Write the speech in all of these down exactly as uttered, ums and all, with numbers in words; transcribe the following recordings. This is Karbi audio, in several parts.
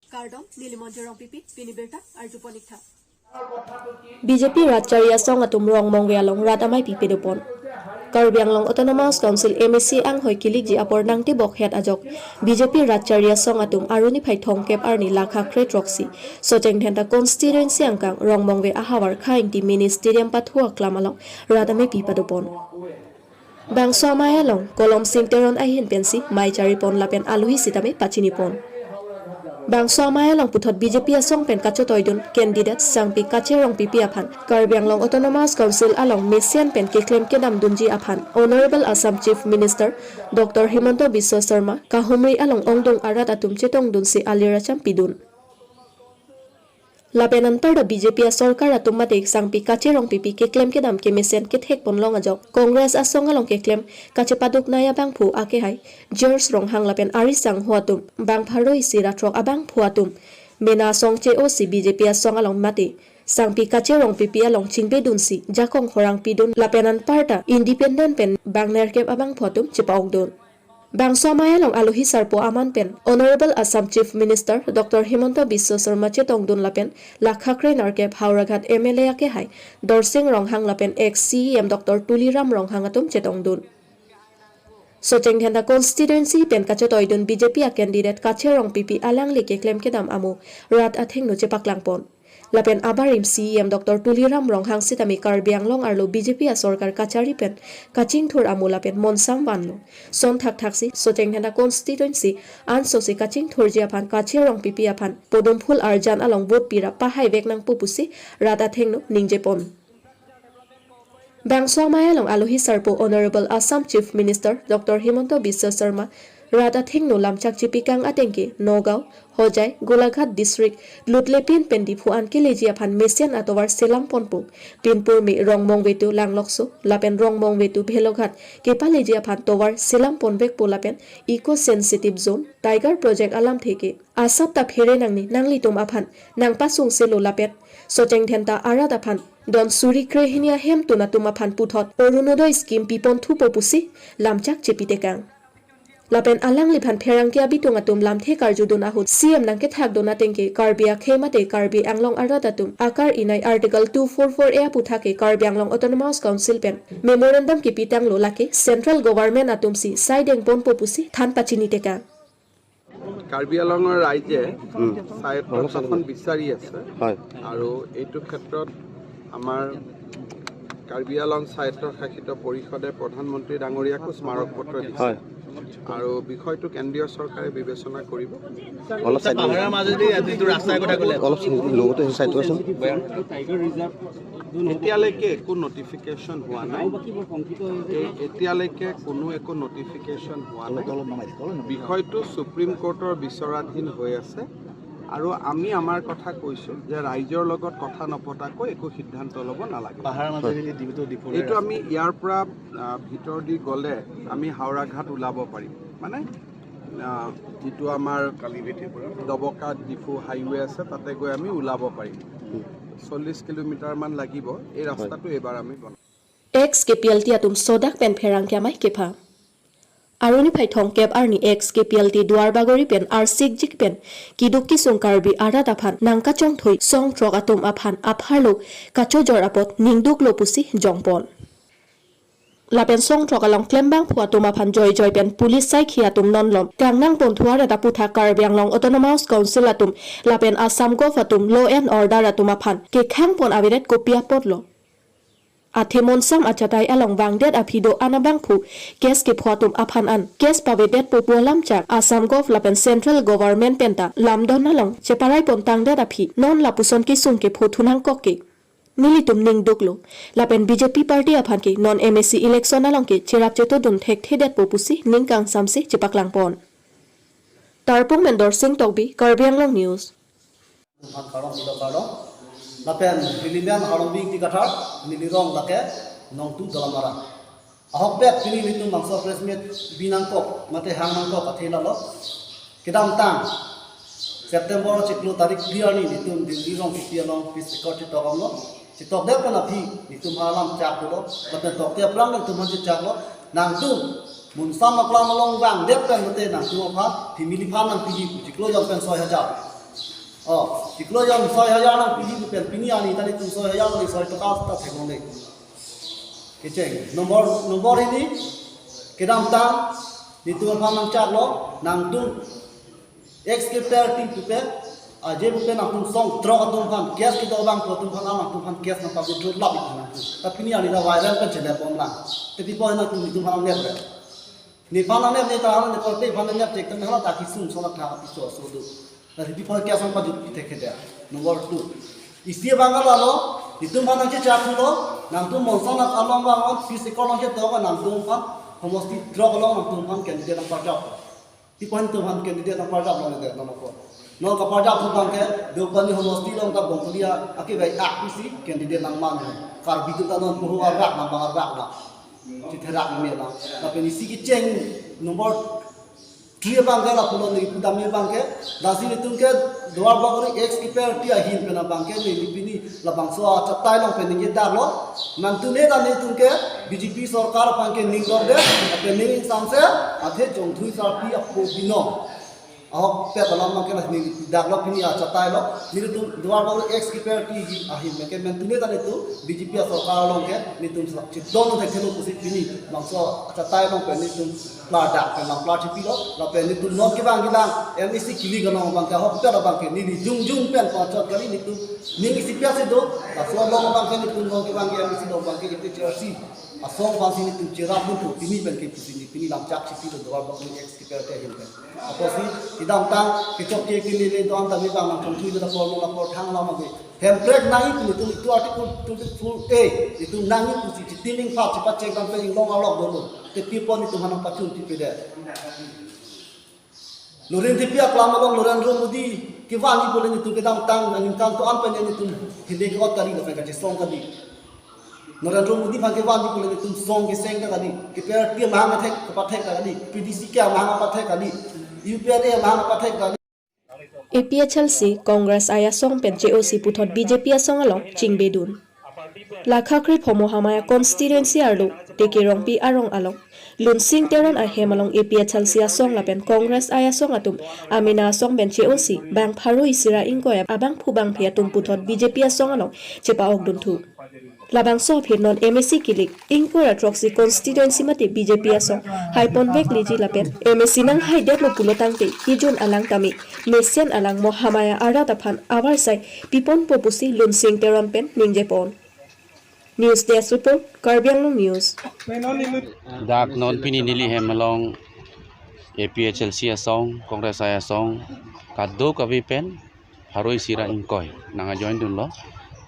Kardom, neli Monjir Rongpipi, pini birta arjuponik tha. B J P rat chari asong atum Rongmongve along rat amei pi padopon. Karbi Anglong Autonomous Council M A C anghoi kilikji apor nangtebok het ajok B J P rat chari asong atum aruni phai thomkep arni lakha kre throksi Socheng Dhenta constituency angkang Rongmongve ahavar Kha Ingti mini stadium pathu aklam along rat amei pi padopon. Bangso amei along Kolom Sing Teron ahin pensi mei charipon lapen alohi sitame pachinipon. Bangso amei along puthot B J P asong pen kachotoidun candidate Sangpi Kache Rongpipi aphan Karbi Anglong Autonomous Council along mesen pen keklem kedam dunji aphan Honorable Assam Chief Minister Doctor Himanta Biswa Sarma kahumri along ongdung arat atum chetongdunsi alir acham pidun. Lapen anparta B J P asorkar atum mate Sangpi Kache Rongpipi keklem kedam kemesen kethekpon long ajok Congress asong along keklem kachepaduknei abangphu akehai George Ronghang lapen ari sangho atum bang pharo isi ra throk abangphu atum mena asong che-osi B J P asong along mate Sangpi Kache Rongpipi along chingpedunsi jakong horang pidun lapen anparta independent pen bang nerkep abangphu atum chepa-okdun. Bangso amei along alohi sarpo aman pen Honorable Assam Chief Minister Doctor Himanta Biswa Sarma chetongdun lapen lakha kre nerkep Howraghat M L A akehai Dorsing Ronghang lapen ex C E M Doctor Tuliram Ronghang atum chetongdun. Socheng Dhenta constituency pen kachotoidun B J P a candidate Kache Rongpipi alangli keklem kedam amo rat athengno chepaklangpon. Lapen abarim C E M Doctor Tuliram Ronghang sitame Karbi Anglong arlo B J P asorkar kachari pen kachingthur amo lapen monsam vanlo. Son thakthaksi Socheng Dhenta constituency ansosi kachingthurji aphan Kache Rongpipi aphan podum phul arjan along vote pira pahai vek nangpo pusi rat athengno ningjepon. Bangso amei along alohi sarpo Honorable Assam Chief Minister Doctor Himanta Biswa Sarma rat athengno lamchak chipikang atengke Nagaon, Hojai, Golaghat district lutlepin pen Diphu an keleji aphan mesen atovar selam ponpo. Pinpur me Rongmongve to Langlokso lapen Rongmongve to Bheloghat kepaleji aphan tovar selam ponvekpo lapen eco sensitive zone, tiger project alamthe ke asap ta phere nangne nanglitum aphan nangpasungselo lapet Socheng Dhenta arat aphan don suri krehini ahemtun atum aphan puthot Orunodoi scheme piponthupo pusi lamchak chepitekang. Lapen alangliphan pherangke abitung atum lamthe karjudun ahut C M nangkethakdun atengke Karbi akhei mate Karbi Anglong arat atum akar-inei Article two four four A aputhak ke Karbi Anglong Autonomous Council pen memorandum kepitanglo, lake Central Government atumsi saideng ponpo pusi than pachinitekang. Karbi আংলঙৰ ৰাইজে স্বায়ত্ত শাসন বিচাৰি আছে। হয়। আৰু এইটো ক্ষেত্ৰত আমাৰ কাৰ্বি আংলং স্বায়ত্তশাসিত পৰিষদে প্ৰধানমন্ত্ৰী ডাঙৰীয়াকো স্মাৰক পত্ৰ দিছে। হয়। আৰু বিষয়টো কেন্দ্ৰীয় চৰকাৰে বিবেচনা কৰিব। অলপ চাইড পাহাৰৰ মাজেদি যিটো ৰাস্তাৰ কথা ক'লে। অলপ লগতে চাইড কৰাচোন। এতিয়ালৈকে একো নটিফিকেশ্যন হোৱা নাই। এই এতিয়ালৈকে কোনো একো নটিফিকেশ্যন হোৱা নাই। বিষয়টো সুপ্ৰিম কোৰ্টৰ বিচৰাধীন হৈ আছে। আৰু আমি আমাৰ কথা কৈছো যে ৰাইজৰ লগত কথা নপতাকৈ একো সিদ্ধান্ত ল'ব নালাগে। পাহাৰৰ মাজেদি ডিপুটো ডিপুলৈ এইটো আমি ইয়াৰ পৰা আহ, ভিতৰেদি গ'লে আমি হাওৰাঘাট ওলাব পাৰিম, মানে আহ, যিটো আমাৰ ডবকা ডিফু হাইৱে আছে, তাতে গৈ আমি ওলাব পাৰিম। চল্লিছ কিলোমিটাৰমান লাগিব। এই ৰাস্তাটো এইবাৰ আমি বনাম। Ex K P L T atum sodak pen pherangke amei kepha. Aruni phai thomkep arni ex K P L T Duarbagori pen arsikjik pen kiduk kisung Karbi arat aphan nangkachongthui song throk atum aphan apharlo kachojor apot ningduklo pusi jongpon. Lapen song throk along klembangphu atum aphan joijoi pen police saikhi atum nonlom kangnang ponthu arat aputhak Karbi Anglong Autonomous Council atum lapen Assam Gov atum law and order atum aphan kekhang pon avedet kopi apotlo. Athe monsam achatai along vangdet aphi do-an abangphu case kepho atum aphan an case pavedetpo pu alamchak Assam Gov lapen Central Government penta lamdon along cheparai pon tangdet aphi non lapuson kisung kepho thu nangkok ke. Nelitum ningduklo. Lapen B J P party aphan ke non M A C election along ke cherap chetodun thekthedetpo pusi ning kangsamse chepaklangpon. Tarpung Mendor Sing Tokbi, Karbi Anglong News. Phan karong ilo karong. Lapen pilimen harong bing ti kathar, nilirong lake nongtu dalam arang. Ahok bet pini nitum bangso press meet binangkok, mate hangnangkok athe lalo. Kedamtang September chiklo tarik phli arni nitum Delhi rong kiti along peace accord chitok amlo. Chitok det pen aphi nitum alam chak dolo. Lapen tokte aphrang nitum han chak lo. Nangtum monsam aklam along vangdet pen mate nangtum aphan family fund nangpiji pu chiklo jon pen soi hajar. Oh, chiklo jon soi hajar nangpiji pu pen pini arni ta netum soi hajar le soi toka ta theklongle. Kecheng. Nombor, nombor hini, kedamtang netum aphan nangchaklo, nangtum ex-KPRT pu pen, aje pu pen nangtum song throk atum aphan, case kedo abang pu atum aphan, nangtum aphan case nangpa withdraw lap nangtum. Ta pini arni ta viral pen chelep bomlang. Te pi apot nangtum netum aphan nangnep re. Nephan nangnep, ne ta nephan nangnep chek tang hala ta kisung sola ta kiso so do. Lasi pi apot case nangpajut pi thekthedet. Number two. Isi abang kalalo, netum aphan nangchechak thulo, nangtum Monsang along abang on, peace accord along chetok, nangtum aphan homosti throk along nangtum aphan candidate nangparjap. Pi apot netum aphan candidate nangparjaplo le det, non apot. Non kaparjap thu abang ke, Deopani homosti along ta Bongkali akevei ak pusi candidate nangman he. Karbi atum ta non puhu arak nang bang arak na. Chitherak ni me na. Lapen isi kecheng number three abang ke lapulo ne pudam ne abang ke. Lasi netum ke Duarbagori ex-KPRT ahin pen abang ke neli pini labangso achatai along pen ningje damlo. Nangtum ne ta netum ke BJP sorkar aphan ke ning dorde, lapen ning ingsamse, athe Chongthui Sarpi apo binong. Ahokpet alam abang ke la neli damlo pini achatai along. Nelitum Duarbagori ex-KPRT ahin pen ke nangtum ne ta netum BJP asorkar along ke netum sa chedon thekthelo pusi pini bangso achatai along pen netum pla dak pen lang pla chipilo, lapen netum non kevang kelang MAC kilik along abang ke ahokpet abang ke neli jongjong pen pachot kali, netum ning isi piasi do, laso along abang ke netum non kevang ke MAC along abang ke APHLC asong aphansi netum cherap dun pu pini pen ke pusi ne pini lamchak chipilo Duarbagori ex-KPRT ahin pen. Apotsi kedamtang kechok ke kini le don ta me bang nang Chongthui le ta por lo la por thang la ma be. Hemprek nangji pu netum itu Article twenty-four A, netum nangji pusi chitim ingphat chipachek dam pen inglong arlok dolo. Te pi apot netum aphan nangpachun tipedet. Loren Tepi aklam along Narendra Modi kevanji pu le netum kedamtang aningkan to-an pen netum hile ke-ot kali lapen kachesong kali. Narendra Modi aphan kevanji pu le netum song keseng ta kali. KPRT amahang athek kapathek ta kali. PDCK amahang apathek kali. UPLA amahang apathek kali. APHLC, Congress ai asong pen che-osi puthot BJP asong along chingbedun. Lakha krepho Mahamaya constituency arlo Tekerongpi arong along Lunsing Teron ahem along APHLC asong lapen Congress ai asong atum amena asong pen che-osi bang pharo isi ra ingkoi abangphu bangphi atum puthot BJP asong along chepa-okdun thu. Labangso aphi non MAC kilik ingkoi ra throksi constituency mate BJP asong haipon vekleji lapen MAC nanghaidetlo pulo tangte kejun alang tame mesen alang Mahamaya arat aphan avarsai piponpo pusi Lunsing Teron pen ningjepon. News Desk Report, Karbi Anglong News. Dak non pini neli hem along APHLC asong, Congress ai asong, kadokave pen pharo isi ra ingkoi nang ajoin dunlo.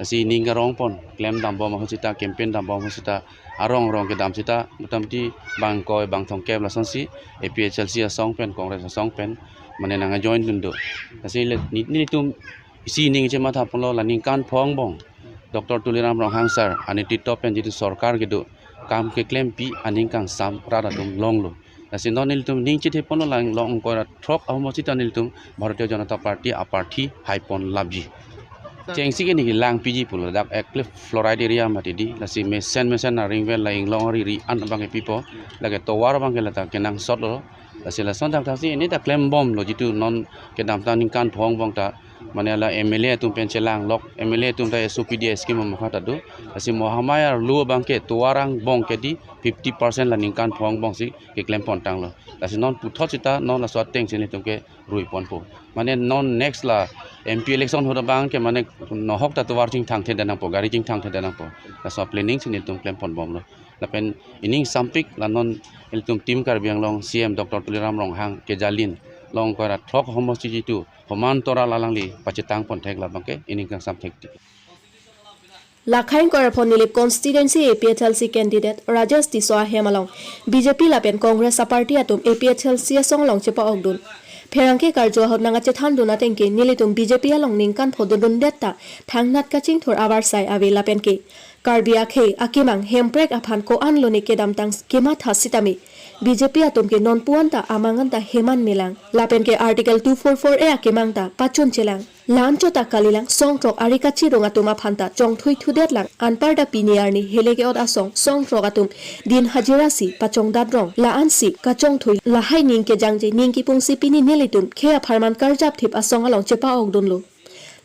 Lasi ning karong pon, klem dambom ahut seta, campaign dambom ahut seta, arong rong kedam seta, motamoti bang ingkoi, bang thomkep lasonsi, APHLC asong pen, Congress asong pen, mane nang ajoin dun do. Lasi le, ni, netum isi ning chematha ponlo, la ningkan pho angbong Doctor Tuliram Ronghang sir anitito pen jitu sorkar kedo kam keklempi aning kangsam rat atum longlo. Lasi non nelitum ning chethe ponlo, la inglong ingkoi ra throk ahormu seta nelitum Bharatiya Janata Party aparthi haipon lapji. Chengsi ke neli langpiji pulo dak Eclipse Fluoride area mati di, lasi mesen mesen aring vel la inglong ari ri an abang ke pipo, lake tovar abang ke lata kenangsotlo. Lasi lason thakthak si ini ta klembomlo jitu non kedamtang ningkan pho angbong ta mane la MLA atum pen chelanglok, MLA atum ta SOPD scheme amakha ta do. Lasi Mahamaya arlo abang ke tovar angbong ke di fifty percent la ningkan pho angbong si keklem pon tanglo. Lasi non puthot seta non laso ateng si netum kerui ponpo. Mane non next la MP election ahut abang ke mane nohok ta tovar chingthang theda nangpo, gari chingthang theda nangpo. Laso planning si netum klem ponbomlo. Lapen ining sampik la non ilitum Team Karbi Anglong CEM Doctor Tuliram Ronghang kejalin long ingkoi ra throk ahormu si jitu Homan Teron alangli pachetang pon thek labang ke ining kangsam thek ti. Lakha ingkoi ra phongo Nilip constituency APHLC candidate Rajesh Tisso ahem along BJP lapen Congress aparty atum APHLC asong along chepa-okdun. Pherangke karju ahut nang achethan dun ateng ke nelitum BJP along ningkan pho dodundet ta thangnat kachingthur avarsai ave lapen ke Karbi akhei akemang hemprek aphan ko-an lone kedamtang kematha sitame BJP atum ke non puan ta amang an ta heman melang. Lapen ke Article two four four A akemang ta pachun chelang. La-an chot ta kalilang, song throk ari kachirung atum aphan ta chongthui thudet lang, anparta pini arni hele ke-ot asong, song throk atum din hajira si pachongdat rong, la-an si kachongthui, lahai ning kejangje ning kipung si pini nelitum khei apharman karjap thip asong along chepa-okdunlo.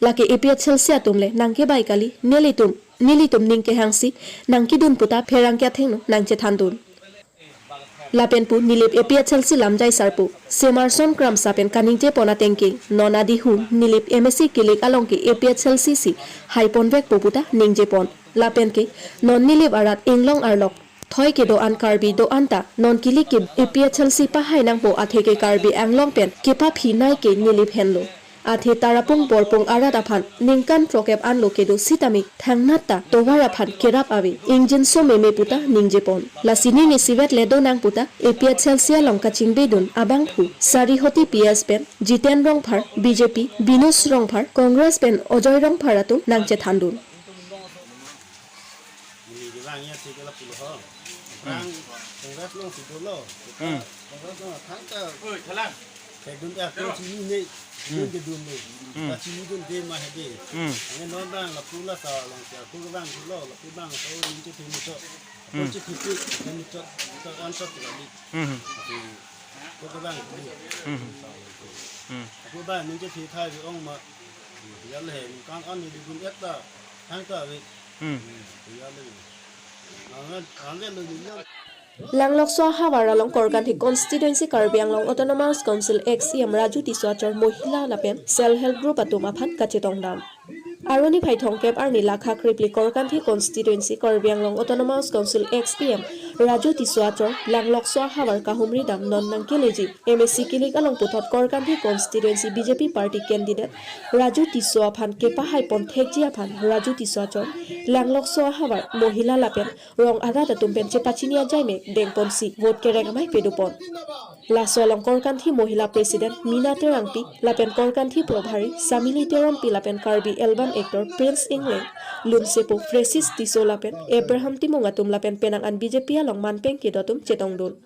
Lake A P H L C atum le nangkebai kali, nelitum, nelitum ning kehangsi nangkedun puta pherangke athengno nangchethandun. Lapen pu Nilip A P H L C lamjai sarpo Semarson Kramsa pen kaningjepon ateng ke, non adihun Nilip M A C kilik along ke A P H L C si haiponvekpo puta ningjepon. Lapen ke non Nilip arat inglong arlok thoi kedo-an Karbi do-an ta non kilik ke A P H L C pahai nangpo, athe ke Karbi Anglong pen kepaphi nai ke Nilip henlo. Athe Tarapung Borpung arat aphan ningkan throkep anlo kedo sitame thangnat ta tovar aphan kerap ave, ingjinso meme puta ningjepon. Lasi ning isivet le donang puta A P H L C along kachingbedun abangphu Sarihoti P S pen Jiten Rongphar, B J P, Binus Rongphar, Congress pen Ajoy Rongphar atum nangchethandun. Ini ke bang ya sih kalau puluh ho. Bang, Congress lo situ lo. Hmm. Congress lo thangta. Oi, thalang. Kayak dun ya, kau sini nih, dun ke dun nih. Hmm. Kau sini dun ke mah hedi. Hmm. Ini non bang, lapu la sa, lang siya, aku bang, lo, lapu bang, so, ini cek ini cek. Hmm. Cek itu, ini cek, cek on cek lagi. Hmm. Tapi, aku bang, ini. Hmm. Hmm. Aku bang, ini cek itu, ong ma. Ya le, kan on ini dun ya ta, thangta, wi. Hmm. Ya le. Angan, angan lo, ini. Langlokso ahavar along Korkanthi Constituency Karbi Anglong Autonomous Council ex E M Raju Tisso achor mohila lapen self help group atum aphan kachetongdam. Aroni phai thomkep arni lakha krepli Korkanthi Constituency Karbi Anglong Autonomous Council ex E M Raju Tisso achor Langlokso ahavar kahumridam non nangkeleji M A C kilik along puthot Korkanthi Constituency B J P party candidate Raju Tisso aphan kepahai pon thekji aphan Raju Tisso achor Langlokso ahavar mohila lapen rong arat atum pen chepachini ajai me dengponsi vote kerek amei pedupon. Laso along Korkanthi Mohila President Mina Terangpi lapen Korkanthi Probhari Samili Terangpi lapen Karbi album actor Prince Engleng, Lunsepo Francis Tisso lapen Abraham Timung atum lapen penang an B J P along manpeng kedo atum chetongdun.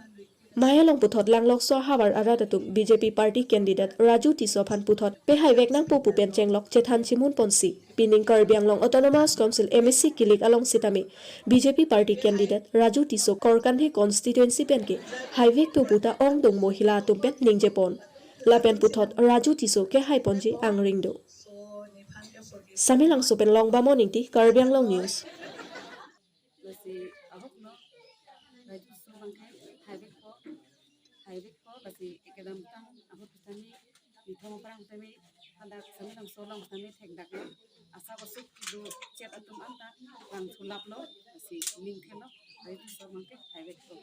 Maya along puthot Langlokso ahavar arat atum B J P party candidate Raju Tisso aphan puthot pehaivek nangpo pu pen chenglok chethan chimun ponsi, pining Karbi Anglong Autonomous Council M A C kilik along sitame B J P party candidate Raju Tisso Korkanthi constituency pen ke haivekpo puta ongdung mohila atum pen ningjepon. Lapen puthot Raju Tisso kehai ponji angring do. Samelangso pen Longbamon Ingti, Karbi Anglong News. Lasi ahok no, Raju Tisso bangke haivekpo, haivekpo, lasi ekedam tang ahok sitame, nithom aphrang sitame, hadak Samelangso along sitame thekdak lo, asa basuk do chet atum anta, lang thulap lo, lasi ning thelo, Raju Tisso bangke haivekpo.